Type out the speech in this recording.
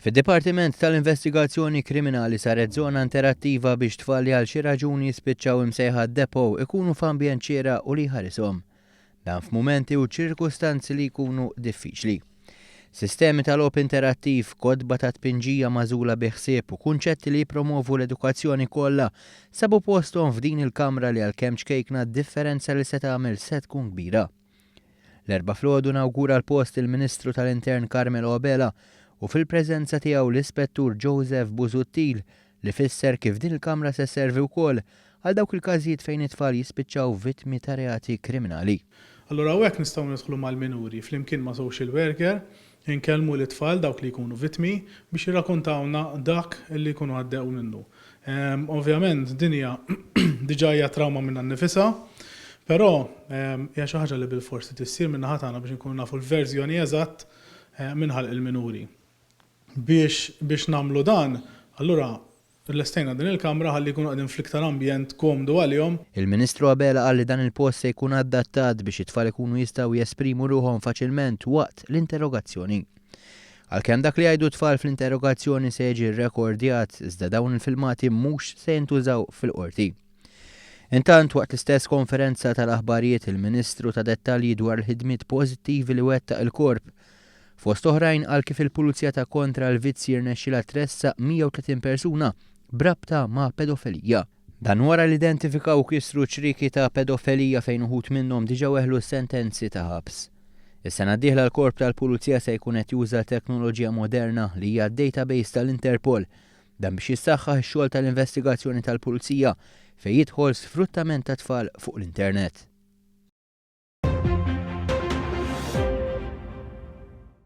Fid-Dipartiment tal-Investigazzjoni Kriminali saret żona interattiva biex tfal li għal xi raġuni jispiċċaw imsejħa d-depot ikunu f'ambjent xieraq u li jħarishom. Dan f'mumenti u ċirkustanzi li jkunu diffiċli. Sistemi ta' logħob interattiv, kotba ta' tpinġija magħżula bi ħsieb u kunċetti li jippromovu l-edukazzjoni kollha sabu posthom f'din il-kamra li għalkemm ċkejkna d-differenza li se tagħmel se tkun kbira. L-Erbgħa filgħodu nawgura l-post il-Ministru tal-Intern Carmelo Abela u fil-preżenza tiegħu l-Ispettur Joseph Busuttil li fisser kif din il-kamra se sservi wkoll għal dawk il-każijiet fejn it-tfal jispiċċaw vittmi ta' reati kriminali. Allura hawnhekk nistgħu nidħlu mal-minuri flimkien ma' social worker, inkellmu lit-tfal dawk li jkunu vittmi biex jirrakuntawlna dak li jkunu għaddew minnu. Ovvjament din hija diġà hija trawma minnha nnifisha, però hija xi ħaġa li bilfors trid issir min-naħa tagħna biex inkunu nafu l-verżjoni eżatt minn ħalq il-minuri. Biex biex nagħmlu dan, allura lestejna din il-kamra ħalli jkunu qegħdin fl-iktar ambjent komdu għalihom. Il-Ministru Abela qal li dan il-post se jkun adattat biex it-tfal ikunu jistgħu jesprimu ruħhom faċilment waqt l-interrogazzjoni. Għalkemm dak li jgħidu t-tfal fl-interrogazzjoni se jiġi rrekordjat, iżda dawn il-filmati mhux se jintużaw fil-Qorti. Intant, waqt l-istess konferenza tal-aħbarijiet, il-Ministru ta dettalji dwar il-ħidmiet pożittivi li wettaq il-Korp. Fost oħrajn qal kif il-Pulizija ta' Kontra l-Vizzji rnexxielha tressaq 130 persuna b'rabta ma' pedofelija. Dan wara li identifikaw u kisru ċrieki ta' pedofelija fejn uħud minnhom diġà weħlu sentenzi ta' ħabs. Is-sena d-dieħla l-Korp tal-Pulizija se jkun qed juża teknoloġija moderna li hija d-database tal-Interpol. Dan biex jissaħħaħ ix-xogħol tal-investigazzjoni tal-Pulizija fejn jidħol sfruttament ta' tfal fuq l-internet.